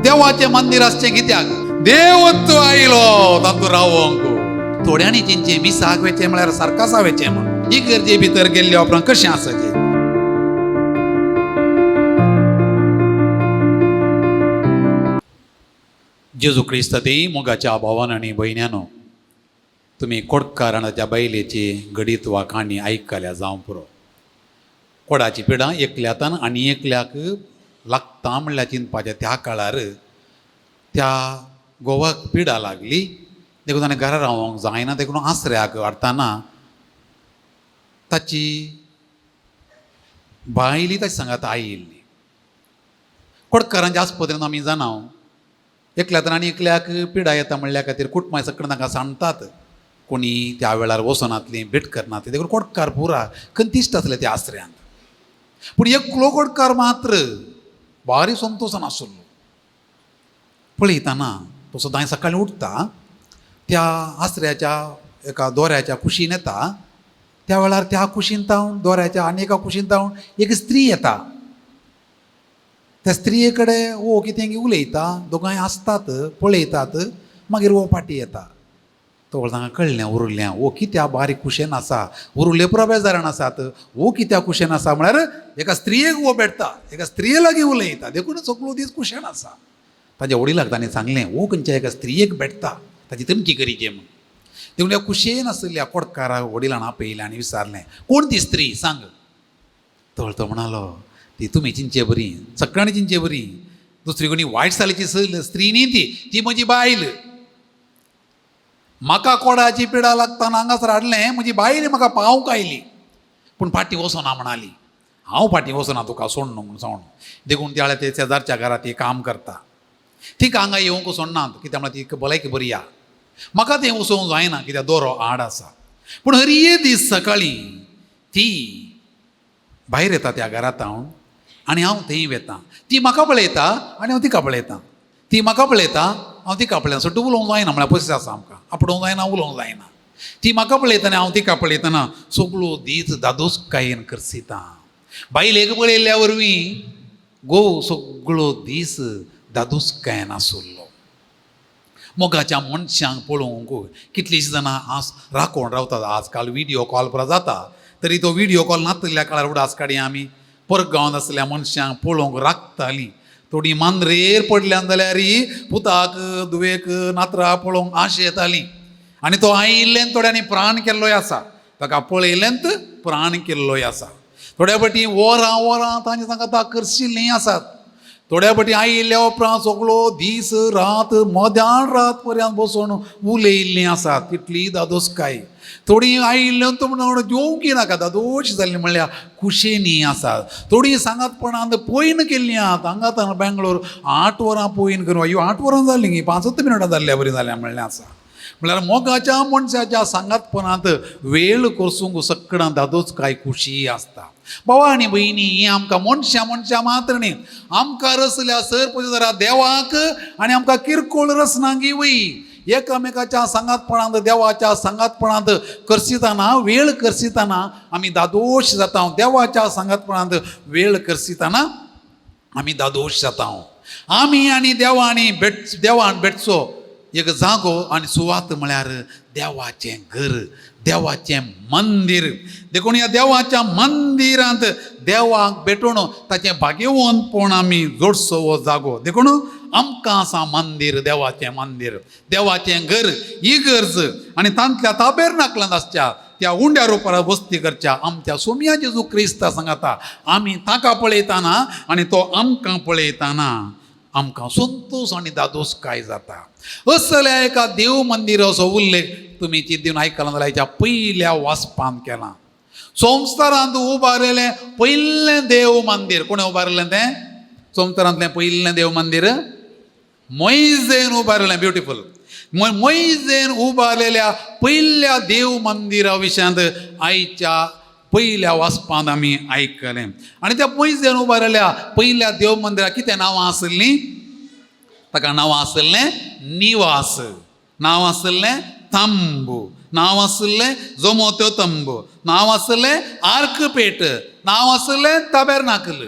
देवाचें मंदीर आसचें कित्याक? देवत्व आयलो तातूंत रावोंक. थोड्यांनी चिंचें मिसाक वेचें म्हळ्यार सारकासा वेचें म्हूण. इगर्जे भितर गेल्ल्या उपरांत कशें आसचें? जेजू क्रिस्त ती मोगाच्या भावान आनी भयण्यानो, तुमी कोडकार आनी ताच्या बायलेची घडीत वा काणी आयकल्या जावं पुरो. कोडाची पिडां एकल्यातान आनी एकल्याक लागता म्हणल्यार चिंतपाचें. त्या काळार त्या घोवाक पिडा लागली देखून ताणें घरा रावंक जायना, देखून आसऱ्याक हाडटना ताची बायली ताच्या सांगात आयिल्ली. कोडकारांच्या आस्पत्रेन आमी जाणा एकल्या तर आनी एकल्याक पिडा येता म्हणल्या खातीर कुटुंबां सगळें तांकां सांगतात, कोणी त्या वेळार वचनातलीं, भेट करनातली, देखून कोडकार पुरा कंतिश्ट आसले त्या आसऱ्यांत. पूण एकलो कोडकार मात्र भारी संतोशान आसलो. पळयतना तो सदांय सकाळीं उठता, त्या आसऱ्याच्या एका दोऱ्याच्या कुशीन येता. त्या वेळार त्या कुशीन तावन दोऱ्याच्या आनी एका कुशीन तावन एक स्त्री येता. त्या स्त्रिये कडेन वो कितें उलयता, दोगांय आसतात, पळयतात, मागीर वो फाटीं येता. तो तांकां कळ्ळें उरलें वो कित्या बारीक कुशेन आसा, उरले पुरा बेजारान आसात, वो कित्या कुशेन आसा म्हळ्यार एका स्त्रियेक वो भेटता, एका स्त्रिये लागीं उलयता, देखून सगळो दीस कुशेन आसा. ताच्या वडिलाक ताणें सांगलें वो खंयच्या एका स्त्रियेक भेटता, ताची तमकी करीचे म्हूण. देखून ह्या कुशेन आशिल्ल्या कोडकारा वडिलान आपयलें आनी विचारलें, कोण ती स्त्री सांग. तो तो म्हणालो, ती तुमी चिंचे बरी, सगळ्यांनी चिंचे बरी, दुसरी कोणी वायट सालीची स्त्री न्ही ती, ती म्हजी बायल. म्हाका कोडाची पिडा लागतना हांगासर हाडलें, म्हजी बायल म्हाका पावंक आयली, पूण फाटीं वचना म्हणाली, हांव फाटीं वचना तुका सोडून म्हूण सांगून. देखून त्या वेळार ते शेजारच्या घरांत ती काम करता. तिका हांगा येवंक सोडनात, कित्याक म्हळ्यार ती भलायकी बरी आहा. म्हाका तें वचोंक जायना कित्याक दोरो आड आसा. पूण हरये दीस सकाळीं ती भायर येता त्या घरांत हांव आनी हांव थंय वेता. ती म्हाका पळयता आनी हांव तिका पळयता, ती म्हाका पळयता, हांव तिका पळयता. सट्टू उलोवंक जायना म्हळ्यार पयस आसा आमकां, आपडोवंक जायना, उलोवंक जायना. ती म्हाका पळयतना आनी हांव तिका पळयतना सगळो दीस दादोसकायेन करसिता. बायलेक पळयल्ल्या वरवीं घोव सगळो दीस दादोसकायेन आसलो. मोगाच्या मनशांक पळोवंक कितलींशीं जाणां आज राखोवन रावतात. आजकाल व्हिडियो कॉल पुरो जाता, तरी तो व्हिडियो कॉल नातिल्ल्या काळार उडास काडया आमी परगांवांत आसल्या मनशांक पळोवंक राखतालीं. थोडीं मांद्रेर पडल्यान जाल्यार पुताक धुवेक नातरां पळोवंक आश येताली. आनी तो आयिल्ल्यान थोड्यांनी प्राण केल्लोय आसा, ताका पळयल्ल्यान प्राण केल्लोय आसा. थोड्या फावटी वरां वरां तांचे तांकां करशिल्लीं आसात. थोड्या फावटी आयिल्ल्या उपरांत सगळो दीस रात मध्यान रात पर्यंत बसून उलयिल्लीं आसात. तितली दादोसकाय. थोडीं आयिल्ल्यो म्हण जेवंक नाका दादोश जाल्लीं म्हणल्यार कुशेनी आसात. थोडीं सांगातपणांत पयन केल्लीं आहात. हांगा बेंगलोर 8 वरां पयन करून अयो 8 वरां जालीं गी 5 मिनटां जाल्ल्या बरी जाल्या म्हणलें आसा. म्हळ्यार मोगाच्या मनशाच्या सांगातपणांत वेळ करसूंक सगळ्यां दादोसकाय खुशी आसता. भावा आनी भयणी, ही आमकां मनशां मनशां मात्र न्ही, आमकां रसल्या सर पळय जरा देवाक आनी आमकां किरकोळ रसना गी वय. एकामेकाच्या सांगातपणांत देवाच्या सांगातपणांत करसितना वेळ करसितना आमी दादोश जाता. देवाच्या सांगातपणांत वेळ करसितना आमी दादोश जाता. आमी आनी देवांनी भेट देवान भेटचो एक जागो आनी सुवात म्हळ्यार देवाचें घर, देवाचें मंदीर. देखून ह्या देवाच्या मंदिरांत देवाक भेटून ताचें भाग्यवंतपण आमी जोडचो हो जागो. देखून आमकां आसा मंदीर, देवाचें मंदीर, देवाचें घर, इगर्ज आनी तांतल्या ताबेरनाकलांत आसच्या त्या उंड्या रुपार वस्ती करच्या आमच्या सोम्या जेजू क्रिस्ता सांगाता आमी ताका पळयतना आनी तो आमकां पळयतना आमकां संतोश आनी दादोसकाय जाता. असल्या एका देव मंदिराचो उल्लेख तुमी चिंतून आयकला जाल्यार हेच्या पयल्या वाचपांत केला. संवसारांत उबारलेलें पयलें देव मंदीर कोणें उबारलें तें? संवसारांतलें पयलें देव मंदीर मोयजेन उबारलें. ब्युटिफूल. मोयजेन उबारलेल्या पयल्या देव मंदिरा विशयांत आयच्या पयल्या वाचपांत आमी आयकलें. आनी त्या मोयजेन उबारलेल्या पयल्या देव मंदिराक कितें नांवां आशिल्लीं? ताका नांव आशिल्लें निवास, नांव आशिल्लें तंबू, नांव आशिल्लें जोमोत्यो तंबू, नांव आशिल्लें आर्कपेट, नांव आशिल्लें ताबेरनाकल.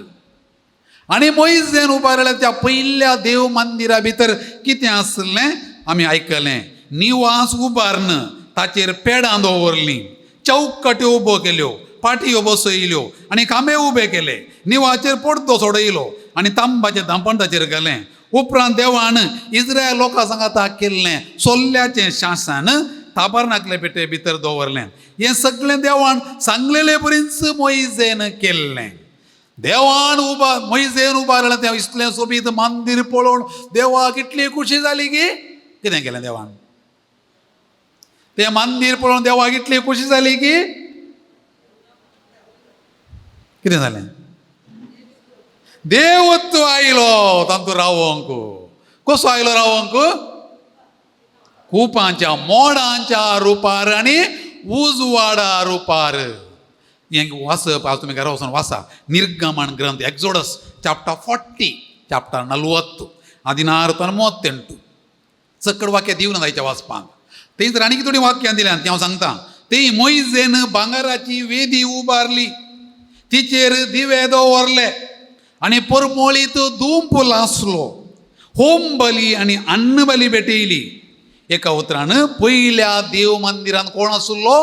आनी मोइजेन उबारलें त्या पयल्या देव मंदिरा भितर कितें आसलें आमी आयकलें. निवास उबारन ताचेर पेडां दवरलीं, चौकट्यो उबो केल्यो, पाटयो बसयल्यो आनी खांबे उबे केले. निवाचेर पडदो सोडयलो आनी तांबाचें धांपण ताचेर घालें. उपरांत देवान इस्रायल लोकां सांगाता केल्लें सोल्ल्याचें शासन ताबरनाकले पेटे भितर दवरलें. हें सगळें देवान सांगलेले परींच मोइजेन केल्लें. देवान उबा मोइजेन उबारलें तें इतलें सोबीत मंदीर पळोवन देवाक इतली खुशी जाली की कितें केलें देवान? तें मंदीर पळोवन देवाक इतली खुशी जाली की कितें जालें? देवत्व आयलो तांतू रावंक. कसो आयलो रावंक? कुपांच्या मोडांच्या रुपार आनी उजवाडा रुपार. हें वाचप आज तुमी घरा वचून वाचा. निर्गमन ग्रंथ, एक्सोडस चॅप्टर 40, चॅप्टर 40, 16 तन 38. चकड वाक्यां दिवना जायच्या वाचपाक. थंयसर आनीक थोडीं वाक्यां दिल्यात ती हांव सांगता. ती मोइजेन भांगराची वेदी उबारली, तिचेर दिवे दवरले आनी परमोळीत धूप लासलो, होम बली आनी अन्न बली भेटयली. एका उतरान पयल्या देव मंदिरांत कोण आसलो?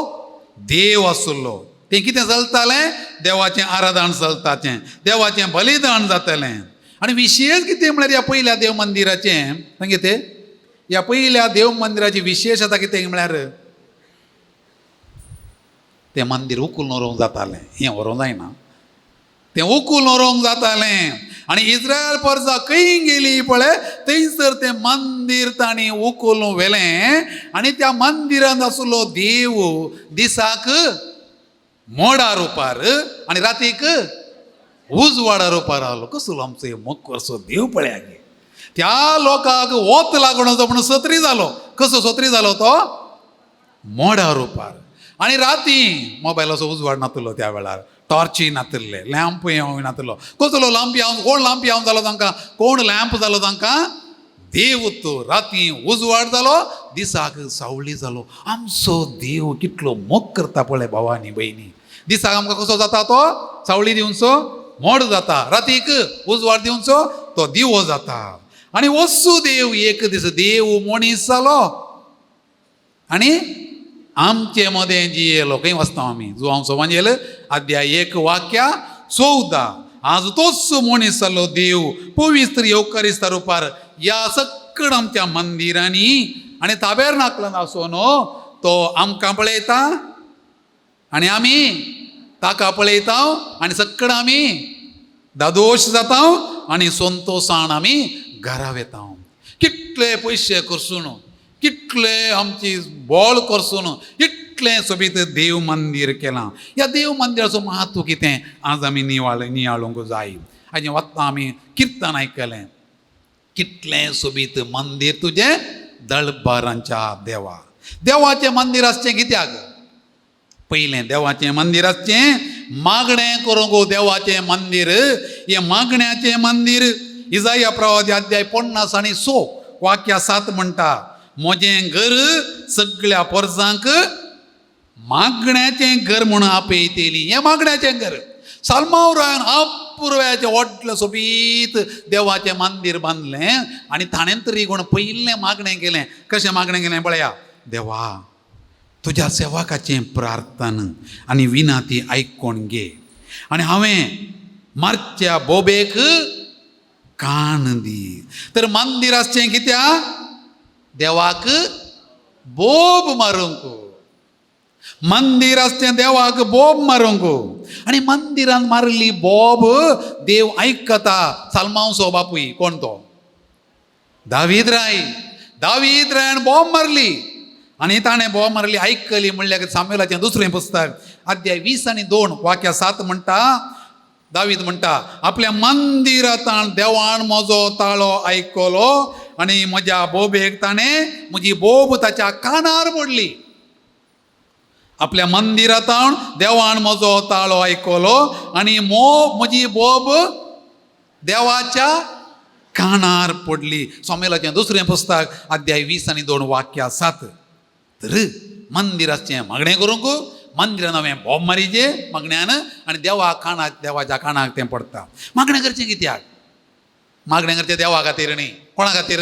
देव आसलो. तें कितें चलतालें? देवाचें आराधन चलताचें, देवाचें बलिदान जातालें. आनी विशेश कितें म्हळ्यार ह्या पयल्या देव मंदिराचें सांग तें, ह्या पयल्या देव मंदिराची विशेश आतां कितें म्हळ्यार तें मंदीर उखलून व्हरूंक जातालें. हें व्हरूंक जायना, तें उखलून व्हरूंक जातालें. आनी इस्रायल परजा खंय गेली पळय थंयसर तें मंदीर तांणी उखलून व्हेलें आनी त्या मंदिरांत आसलो देव दिसाक मोडा रुपार आनी रातीक उजवाडा रुपार आसलो. कसलो आमचो मक्करसो देव पळया गे. त्या लोकांक वत लागून म्हणून सत्री जालो. कसो सत्री जालो तो? मोडा रुपार. आनी राती मोबायलाचो उजवाड नातलो त्या वेळार, टॉर्ची नातिल्ले, लॅम्प हांव नातिल्लो. कसलो लांपी हांव, कोण लांपी हांव जालो तांकां? कोण लॅम्प जालो तांकां? देव तो राती उजवाड जालो, दिसाक सावळी जालो. आमचो देव कितलो मोग करता पळय भावानी भयणी. दिसाक आमकां कसो जाता तो? सावळी दिवचो मोड जाता, रातीक उजवाड दिवचो तो दिवो जाता. आनी वसू देव एक दीस देव मनीस जालो आनी आमचे मदें जियेलो. खंय वचता आमी? जुवांव सोवांजेल अध्याय 1 वाक्या 14. आज तोच मनीस जालो देव पवित्र येवकारिस्ता रुपार ह्या सकड आमच्या मंदिरांनी आनी ताबेरनाकलान आसून तो आमकां पळयता आनी आमी ताका पळयता आनी सकड आमी दादोश जाता आनी संतोशान आमी घरा वेता. कितले पयशे करसून, कितले आमची बोळ करसून इतलें सोबीत देव मंदीर केलां. ह्या देव मंदिराचो म्हत्व कितें आज आमी नियाळूंक जाय. आनी वता आमी किर्तन आयकलें, कितलें सोबीत मंदीर तुजें दळबारांच्या देवा. देवाचें मंदीर आसचें कित्याक? पयलें देवाचें मंदीर आसचें मागणें करूंक. देवाचें मंदीर हें मागण्याचें मंदीर. इजाया प्रवादी अध्याय 50 आनी 6 वाक्या 7 म्हणटा, म्हजें घर सगळ्या पोरसांक मागण्याचें घर म्हणून आपयतली. हें मागण्याचें घर. साल्माव रायान अपुर्वाचें व्हडलें सोबीत देवाचें मंदीर बांदलें आनी ताणें तरी कोण पयलें मागणें केलें. कशें मागणें केलें पळया, देवा तुज्या सेवकाचें प्रार्थना आनी विनाती आयकोन घे आनी हांवें मारच्या बोबेक कान दी. तर मंदीर आसचें कित्याक? देवाक बोब मारूंक. मंदीर आसचें देवाक बोब मारूंक. आनी मंदिरान मारली बोब देव आयकता. साल्मांवचो बापूय कोण तो? दावीद राय. दावीद रायान बोब मारली आनी ताणें बोब मारली आयकली म्हणल्यार सामुएलाचें दुसरें पुस्तक अध्याय 20 आनी 2 वाक्या 7 म्हणटा, दावीद म्हणटा, आपल्या मंदिरांत देवान म्हजो ताळो आयकलो आनी म्हज्या बोबेक ताणें म्हजी बोब ताच्या कानार पडली. आपल्या मंदिरांत देवान म्हजो ताळो आयकलो आनी म्हजी बोब देवाच्या कानार पडली. सामुएलाचें दुसरें पुस्तक अध्याय 20 आनी 2 वाक्या 7. तर मंदिराचें मागणें करूंक, मंदिरान हांवें बोब मारीचे मागण्यान आनी देवा कानाक, देवाच्या कानाक तें पडटा. मागणें करचें कित्याक? मागणें करचें देवा खातीर न्ही, कोणा खातीर?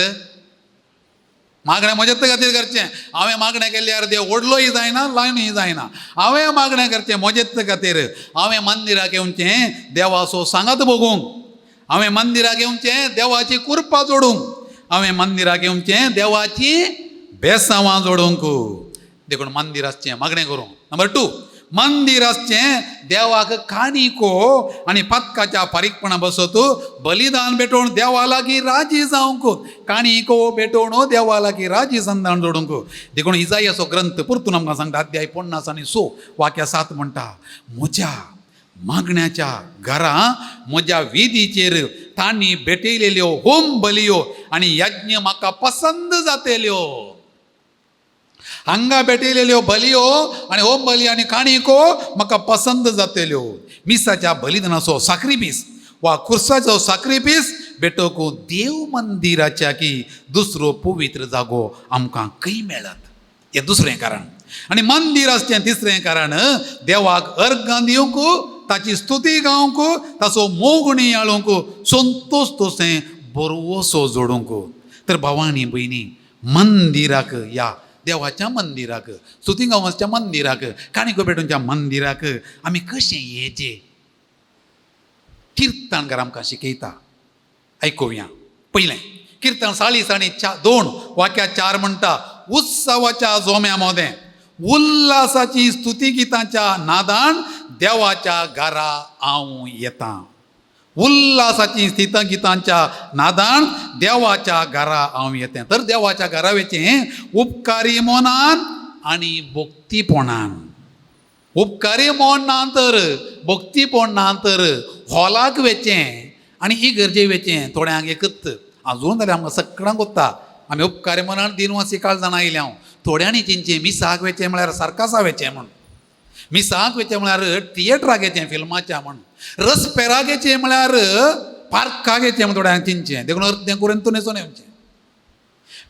मागणें म्हजेच खातीर करचें. हांवें मागणें केल्यार देव व्हडलोय जायना, ल्हानूय जायना. हांवें मागणें करचें म्हजेच खातीर. हांवें मंदिराक येवचें देवाचो सांगात भोगूंक, हांवें मंदिराक येवचें देवाची कुरपा जोडूंक, हांवें मंदिराक येवचें देवाची बेसांवां जोडूंक. देखून मंदीर आसचें मागणें करूंक. नंबर 2, मंदीर आसचें देवाक काणिको आनी पातकाच्या फारीकपणा बसत बलिदान भेटोवन देवा लागीं राजी जावंक. काणिको भेटोवन देवा लागीं राजी संदान जोडूंक. देखून इजायाचो ग्रंथ परतून आमकां सांगता, अध्याय 50 आनी 6 वाक्या 7 म्हणटा, म्हज्या मागण्याच्या घरा म्हज्या विधीचेर तांणी भेटयलेल्यो होम बलियो आनी यज्ञ म्हाका पसंद जातेल्यो. हांगा भेटयलेल्यो बलियो आनी होम बली आनी काणिको म्हाका पसंद जातेल्यो. मिसाच्या बलिदानाचो साक्रिफीस वा खुर्साचो साक्रिफीस भेटोवंक देव मंदिराच्या की दुसरो पवित्र जागो आमकां खंय मेळत, हें दुसरें कारण. आनी मंदीर आसचें तिसरें कारण, देवाक अर्गां दिवंक, ताची स्तुती गावंक, ताचो मोग नियाळूंक, संतोश तशें बरवसो जोडूंक. तर भावानी भयणी, मंदिराक या देवाच्या मंदिराक, स्तुती गांवच्या मंदिराक, काणिको पेटूनच्या मंदिराक आमी कशें येचें किर्तनकार आमकां शिकयता. आयकुया. पयलें किर्तन 40 आनी 2 वाक्या 4 म्हणटा, उत्सवाच्या जोम्या मोदें उल्हासाची स्तुती गितांच्या नादान देवाच्या घरा हांव येता. उल्हासाची स्थित गितांच्या नादान देवाच्या घरा हांव येता. तर देवाच्या घरा वचें उपकारी मनान आनी भक्तीपणान. उपकारी मन ना तर, भक्तीपण ना तर हॉलाक वचें आनी इगर्जे वचें. थोड्यांक एकच आजून जाल्यार आमकां सगळ्यांक कोत्ता, आमी उपकारी मनान दिनवासी काळजान आयले हांव. थोड्यांनी चिंचें मिसाक वचें म्हळ्यार सारकासा वचें म्हूण, मिसाक वचें म्हळ्यार थिएटराक येचें फिल्माच्या म्हूण, रसपेराक येचें म्हळ्यार पार्काक येचें म्हूण थोड्यांक चिंचें. देखून अर्दें करून न्हेसून येवचें.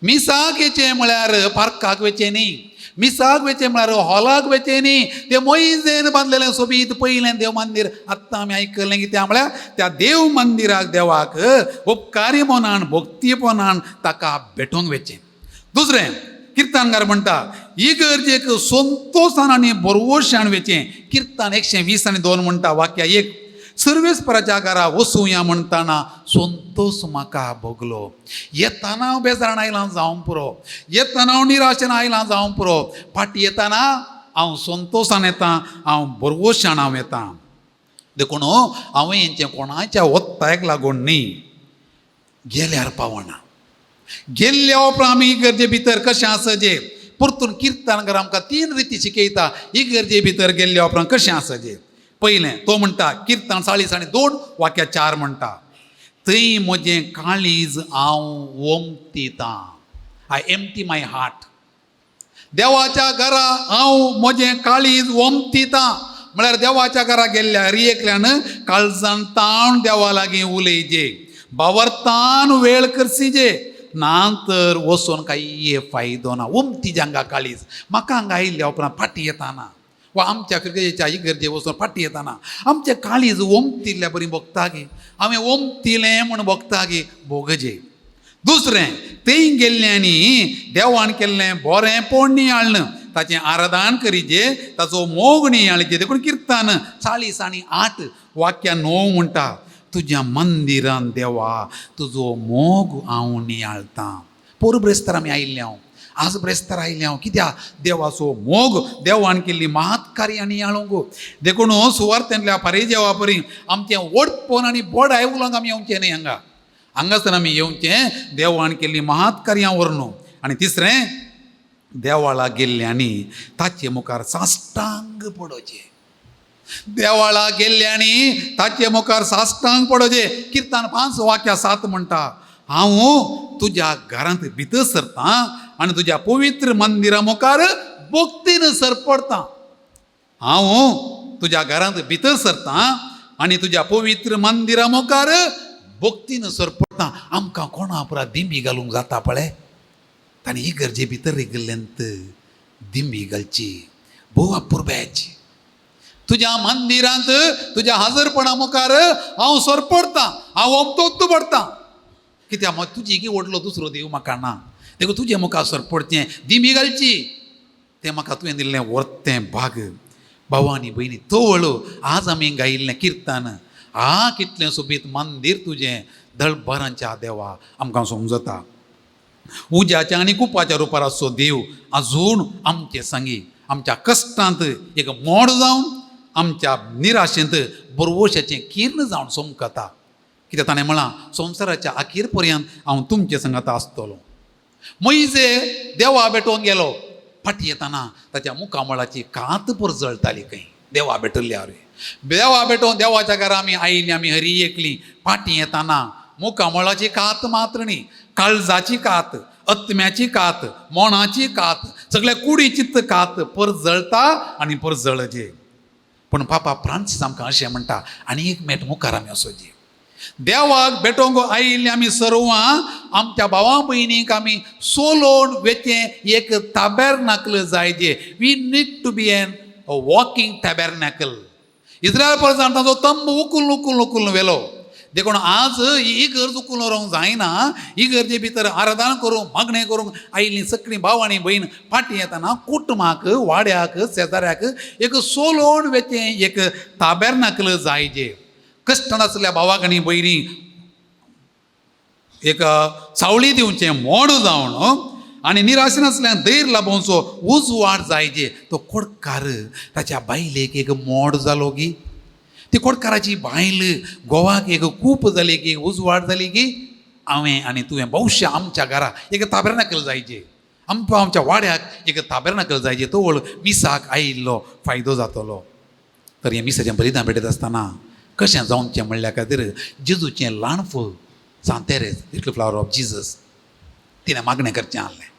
मिसाक येचें म्हळ्यार पार्काक वचें न्ही, मिसाक वचें म्हळ्यार हॉलाक वचें न्ही. तें मोयजेन बांदलेलें सोबीत पयलें देव मंदीर आत्तां आमी आयकलें कितें म्हळ्यार त्या देव मंदिराक देवाक उपकारी मनान भक्तीपणान ताका भेटोवंक वचें. दुसरें किर्तनकार म्हणटा, इगर्जेक संतोशान आनी बरवशान वचें. किर्तन 120 आनी 2 म्हणटा वाक्या 1, सर्वेस्पराच्या घरा वचुया म्हणटाना संतोश म्हाका भोगलो. येताना हांव बेजारान आयलां जावंक पुरो, येताना हांव निराशेन आयलां जावंक पुरो, फाटीं येताना हांव संतोशान येता, हांव बरवशान हांव येता. देखून हांवें हेंचें कोणाच्या ओत्तायक लागून न्ही गेल्यार पावना. गेल्ल्या उपरांत आमी इगर्जे भितर कशें आसचें, परतून किर्तनकार आमकां 3 रिती शिकयता इगर्जे भितर गेल्ल्या उपरांत कशें आसचें. पयलें तो म्हणटा किर्तन 40 आनी 2 वाक्या 4 म्हणटा, थंय म्हजें काळीज हांव ओमतितां, I empty my heart. देवाच्या घरा हांव म्हजें काळीज ओमतितां म्हळ्यार देवाच्या घरा गेल्ल्या हर एकल्यान काळजान ताण देवा लागीं उलयचे, बावरतान वेळ करसीजे, ना तर वचून कांय फायदो ना. ओमती हांगा काळीज म्हाका हांगा आयिल्ल्या उपरांत फाटीं येताना वा आमच्या फिरगेच्या इगर्जे वचून फाटीं येताना आमचें काळीज ओमतिल्ल्या बरी भोगता गे, हांवें ओमतिलें म्हूण भोगता गे, भोगजे. दुसरें थंय गेल्ल्यांनी देवान केल्लें बरें पोण नियाळ्ळें, ताचें आराधन करीजे, ताचो मोग नियाळचे. देखून किर्तन 40 आनी 8 वाक्या 9 म्हणटा, तुज्या मंदिरान देवा तुजो मोग हांव नियाळतां. पोर ब्रेस्तार आमी आयिल्ले हांव, आज ब्रेस्तार आयिल्ले हांव, कित्याक देवाचो मोग, देवान केल्ली महात्कार्यां नियाळूंक. देखून सुवार्थेंतल्या फारीजेवा परी आमचें व्हडपण आनी बोडाय उलोवंक आमी येवचें न्ही हांगा, हांगासर आमी येवचें देवान केल्ली महात्कार्यां व्हरून. आनी तिसरें देवाळा गेल्ल्यांनी ताचे मुखार साश्टांग पडोवचें. देवाळा गेल्ल्यांनी ताचे मुखार साश्टांग पडोवचें. किर्तन 5 वाक्या 7 म्हणटा, हांव तुज्या घरांत भितर सरतां आनी तुज्या पवित्र मंदिरा मुखार भक्तीन सरपडतां. हांव तुज्या घरांत भितर सरतां आनी तुज्या पवित्र मंदिरा मुखार भक्तीन सरपडतां. आमकां कोणा पुरा दिंबी घालूंक जाता पळय, ताणें इगर्जे भितर गेल्ल्यांत दिंबी घालची, भोव अपुरबायेची. तुज्या मंदिरांत तुज्या हाजरपणा मुखार हांव सरपडतां, हांव ओमतोत्तू पडतां. कित्याक म्हाका तुजी की व्हडलो दुसरो देव म्हाका ना, देखून तुजें मुखार सरपडचें दिमी घालची तें म्हाका तुवें दिल्लें वर्तें भाग. भाव आनी भयणी, तवळ आज आमी गायिल्लें किर्तन, आ कितलें सोबीत मंदीर तुजें दळभरांच्या देवा, आमकां समजता. उज्याच्या आनी कुपाच्या रुपार आसचो देव आजून आमचे संगी आमच्या कश्टांत एक मोड जावन आमच्या निराशेंत बरवशाचें किर्ण जावन सोमकता. कित्याक ताणें म्हळां, संवसाराच्या अखेर पर्यंत हांव तुमचे संगाता आसतलो. मोयजे देवा भेटोवन गेलो, फाटीं येतना ताच्या मुखामळाची कात परजळटाली खंय देवा भेटल्यार. देवा भेटोवन देवाच्या घरा आमी आयिल्लीं, आमी हरी एकली, फाटीं येतना मुखामळाची कात मात्र न्ही, काळजाची कात, आत्म्याची कात, मनाची कात, सगळ्या कुडीचीच कात परजळटा आनी परजळजे. पूण पापा फ्रांसीस आमकां अशें म्हणटा, आनी एक मेट मुखार आमी वचोची. देवाक भेटोवंक आयिल्लीं आमी सर्वां आमच्या भावा भयणीक आमी सोलोवन वेचें एक ताबेरनाकल जाय जे. We need to be an walking tabernacle. Israel परसान ताचो तंब उखलून उखलून उखलून व्हेलो. देखून आज ही गरज उखलून व्हरूंक जायना. ही गरजे भितर आराधना करूंक, मागणें करूंक आयिल्लीं सगळीं भाव आनी भयण फाटीं येतना कुटुंबाक, वाड्याक, शेजाऱ्याक एक सोलोवन वेचें एक ताबेरनाकल जाय जे. कश्टान आसल्या भावाक आनी भयणी एक सावळी दिवचें मोड जावन आनी निराशेन आसल्यान धैर्य लाबोवचो उजवाड जाय जे. तो कोडकार ताच्या बायलेक एक मोड जालो की, ती कोडकाराची बायल गोवाक एक कूप जाली की, उजवाड जाली की, हांवें आनी तुवें भविश्य आमच्या घरा एक ताबेरनाकल जायचे, आमकां आमच्या वाड्याक एक ताबेरनाकल जायचे. तो व्हड मिसाक आयिल्लो फायदो जातलो. तर हें मिसाचें बलिदान भेटयता आसतना कशें जावचें म्हणल्या खातीर जेजूचें ल्हान फूल, सांत Therese, little flower of Jesus, तिणें मागणें करचें आहलें.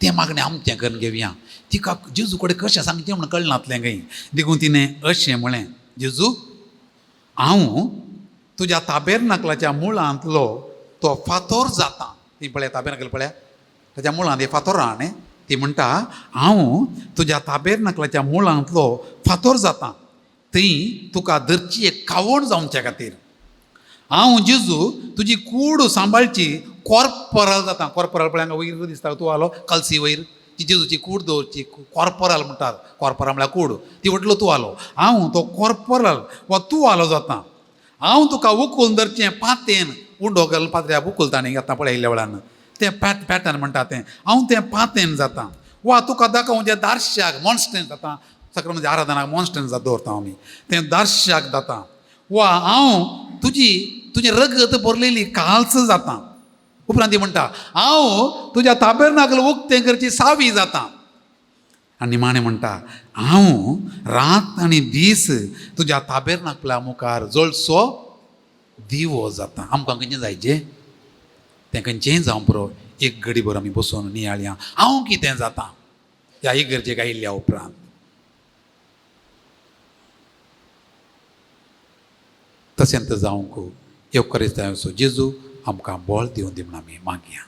तें मागणें आमचें करून घेवया. तिका जेजू कडेन कशें सांगचें म्हूण कळनातलें खंय. देखून तिणें अशें म्हळें, जेजू हांव तुज्या ताबेरनाकलाच्या मुळांतलो तो फातोर जाता. ती पळया ताबेरनाकल पळया, ताच्या मुळांत हे फातोर आहा न्ही. ती म्हणटा, हांव तुज्या ताबेरनाकलाच्या मुळांतलो फातोर जाता, थंय तुका धरची एक कावण जावच्या खातीर. हांव जेजू तुजी कूड सांबाळची कॉर्पोराल जाता. कॉर्पोराल पळय हांगा वयर दिसता तूं आलो कलसी वयर, ती जेजूची कूड दवरची कॉर्पोराल म्हणटात. कॉर्पोराल म्हळ्यार कूड, ती व्हडलो तूं आलो. हांव तो कॉर्पोराल वा तूं आलो जाता. हांव तुका उखलून धरचें पातेन, उंडो घालून पात्र्याक उखलता न्ही आतां पळयल्ल्या वेळान, तें पॅटर्न म्हणटा तें, हांव तें पातेन जाता. वा तुका दाखोवचें दारशाक मॉन्स्टन जाता. सगळें म्हणजे आराधनाक मॉन्स्टन जाता दवरता आमी, तें दारशाक जाता. वा हांव तुजी तुजें रगत भरलेली काल्स जाता. उपरांत ती म्हणटा, हांव तुज्या ताबेरनाकल उक्तें करची सावी जाता. आनी निमाणें म्हणटा, हांव रात आनी दीस तुज्या ताबेरनाकला मुखार जळसो दिवो जाता. आमकां खंयचें जायचें तें खंयचेंय जावं पुरो, एक घडी भर आमी बसून नियाळया हांव कितें जाता ह्या इगर्जेक आयिल्ल्या उपरांत. तशेंच जावंक येवकारिस्तांवाचो जेजू आमकां बळ दिवन दी म्हूण आमी मागया.